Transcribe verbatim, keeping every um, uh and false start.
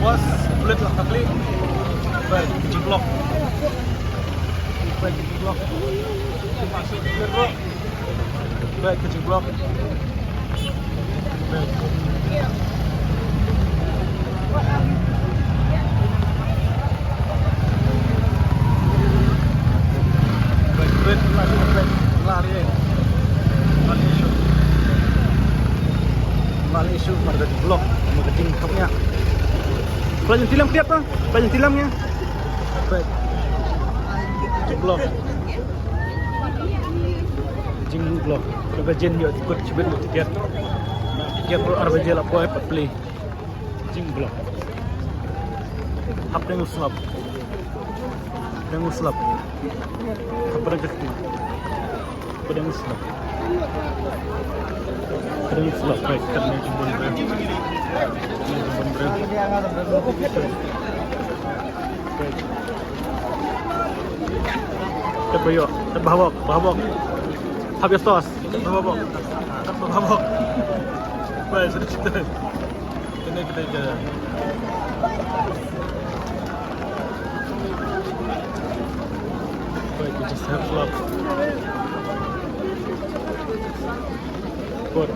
Bus, bullet lah kali. Baik, kecil blok. Baik, kecil blok. Baik, kecil blok. Baik. Baik, baik, baik, baik. Lah, ni. Lah, ni, shoot. Lah, ni, shoot. Marketing blok. Marketing blok nya. Pelajaran tilam tiap, ah. Pelajaran tilam nya. Baik. Kecil blok. Jingblok. Ka jin ïoh kut shibit ïoh tiket. Tiket ruh ar baje la poi pat plie. Jingblok. Hap deng u slap. Deng u slap. Hap deng u slap. Hap deng u slap. Hap deng u slap. Baik, kat ni jingbun brem. Ni jingbun brem. Baik. Tep ba ïoh, tep ba hawok, ba hawok. Hap ïa stos, tep ba hawok. Tep ba hawok. Bai, sudah cerita. Kena kita ke. Bai, kita siap selap. Good.